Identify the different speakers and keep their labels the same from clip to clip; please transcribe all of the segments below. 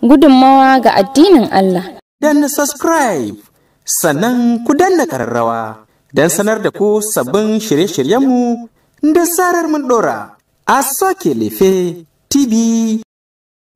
Speaker 1: Gudunmawa ga addinin Allah.
Speaker 2: Danna subscribe sannan ku danna ƙararrawa don sanar da ku sabbin shirye-shiryenmu da zarar mun ɗora. A Soke Lefe TV.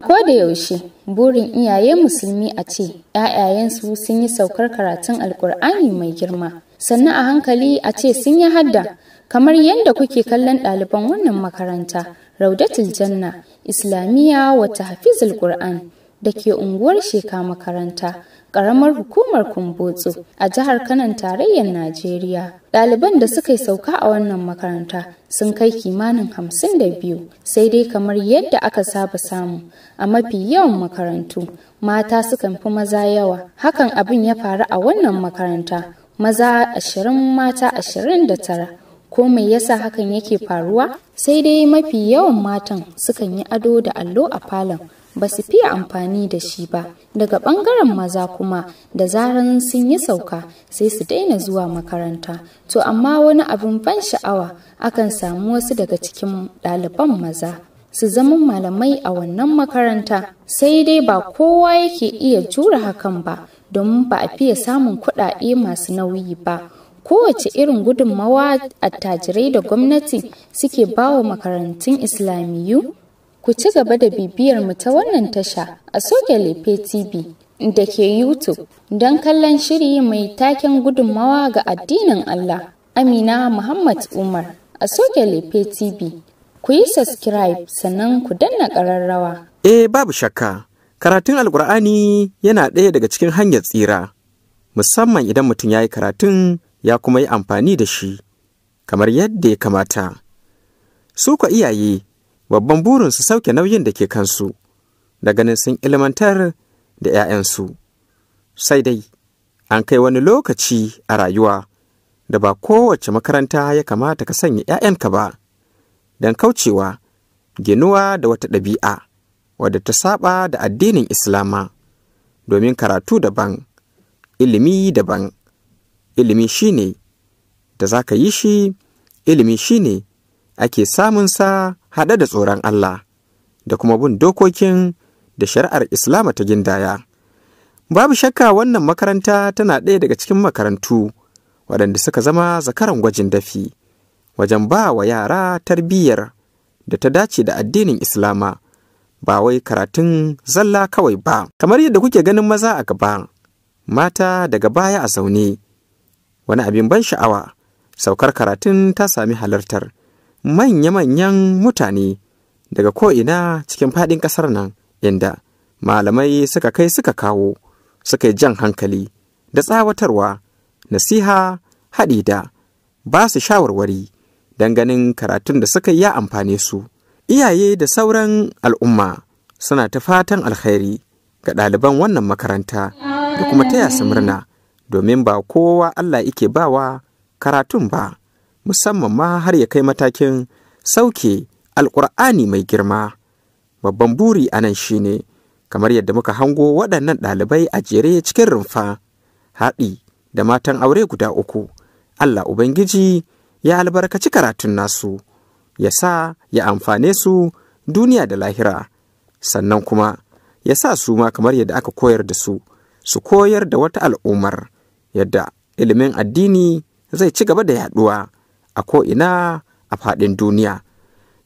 Speaker 1: Ko da yaushe burin iyaye musulmi a ce ‘ya'yayensu sun yi saukar karatun Alƙur'ani mai girma, sannan a hankali a ce sun yi hadda, kamar yadda kuke kallon ɗaliban wannan makaranta, Raudatul Janna, Islamiyya wata Hafizul Qur'an da ke unguwar Sheka makaranta, ƙaramar hukumar Kumbotso a jihar Kanon tarayyar Najeriya. Ɗaliban da suka yi sauka a wannan makaranta sun kai kimanin 52, sai dai kamar yadda aka saba samu a mafi yawan makarantu, mata sukan fi maza yawa. Hakan abin ya faru a wannan makaranta, maza 20 mata 29. Ko mai yasa hakan yake faruwa? Sai dai mafi yawan matan sukan yi ado da allo a falon, ba su fiye amfani da shi ba. Daga ɓangaren maza kuma, da zaran sun yi sauka sai su daina zuwa makaranta. To amma wani abin ban sha'awa, akan samu wasu daga cikin ɗaliban maza su zama malamai a wannan makaranta. Sai dai ba kowa yake iya jure hakan ba, domin ba a fiye samun kuɗaɗe masu nauyi ba. Kowace irin gudunmawa attajirai da gwamnati suke bawa makarantun Islamiyu? Ku ci gaba da bibiyar mu ta wannan tasha a Soke Lefe TV da ke YouTube don kallon shiri mai taken gudunmawa ga addinin Allah. Amina Muhammad Umar a Soke Lefe TV. Ku yi subscribe sannan ku danna ƙararrawa.
Speaker 2: Eh, babu shakka, karatun Alƙur'ani yana ɗaya daga cikin hanyar tsira, musamman idan mutum ya yi karatun ya kuma yi amfani da shi kamar yadda ya kamata. Su kwa iyaye, babban burin su sauke nauyin da ke kansu, da ganin sun ilmantar da 'ya'yansu. Sai dai, an kai wani lokaci a rayuwa da ba kowace makaranta ya kamata ka sanya 'ya'yanka ba, don kaucewa ginuwa da wata ɗabi'a wadda ta saba da addinin Islama, domin karatu daban, ilimi daban. Ilimi shine da za ka yi shi, ilimi shine ake samunsa haɗe da tsoron Allah da kuma bin dokokin da shari'ar Islama ta gindaya. Babu shakka wannan makaranta tana ɗaya daga cikin makarantu waɗanda suka zama zakaran gwajin dafi wajen ba wa yara tarbiyyar da ta dace da addinin Islama, ba wai karatun zalla kawai ba. Kamar yadda kuke ganin maza a gaba, mata daga baya a zaune. Wani abin ban sha'awa, saukar karatun ta sami halartar manya-manyan mutane daga ko'ina cikin faɗin ƙasar nan, inda malamai suka kai suka kawo, suka yi jan hankali da tsawatarwa, nasiha, haɗi da ba su shawarwari don ganin karatun da suka yi ya amfane su. Iyaye da sauran al'umma suna ta fatan alkhairi ga ɗaliban wannan makaranta da kuma taya su murna, domin ba kowa Allah yake bawa karatun ba, musamman ma har ya kai matakin sauke Alƙur'ani mai girma. Babban buri a nan shine, kamar yadda muka hango waɗannan ɗalibai a jere cikin rumfa, haɗi da matan aure guda 3, Allah Ubangiji ya albarkaci karatun nasu, ya sa ya amfane su duniya da lahira, sannan kuma ya sa su ma kamar yadda aka koyar da su, su koyar da wata al'ummar yadda ilimin addini zai ci gaba da yaduwa a ko'ina a faɗin duniya.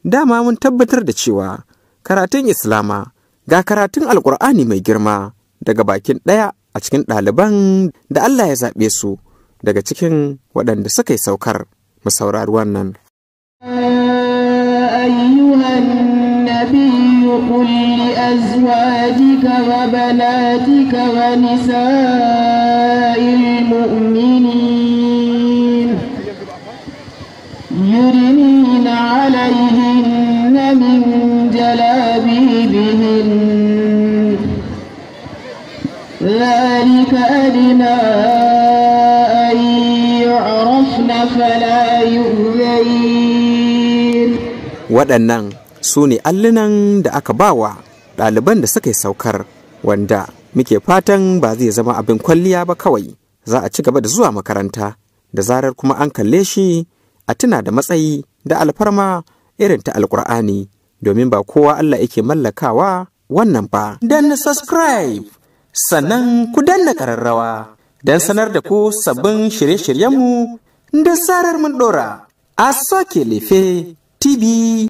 Speaker 2: Dama mun tabbatar da cewa karatun Islama ga karatun Alƙur'ani mai girma daga bakin ɗaya a cikin ɗaliban da Allah ya zaɓe su daga cikin waɗanda suka yi saukar. Mu saurari wannan.
Speaker 3: أيها النبي قل لأزواجك وبناتك ونساء المؤمنين يدنين عليهن من جلابيبهن ذلك أدنى أن يعرفن فلا يؤذين.
Speaker 2: Waɗannan su ne allunan da aka bawa ɗaliban da suka yi saukar, wanda muke fatan ba zai zama abin kwalliya ba kawai, za a ci gaba da zuwa makaranta, da zarar kuma an kalle shi a tuna da matsayi da alfarma irin ta Alƙur'ani, domin ba kowa Allah yake mallakawa wannan ba. Danna subscribe, sannan ku danna ƙararrawa don sanar da ku sabbin shirye-shiryenmu da zarar mun ɗora. A Soke Lefe TV.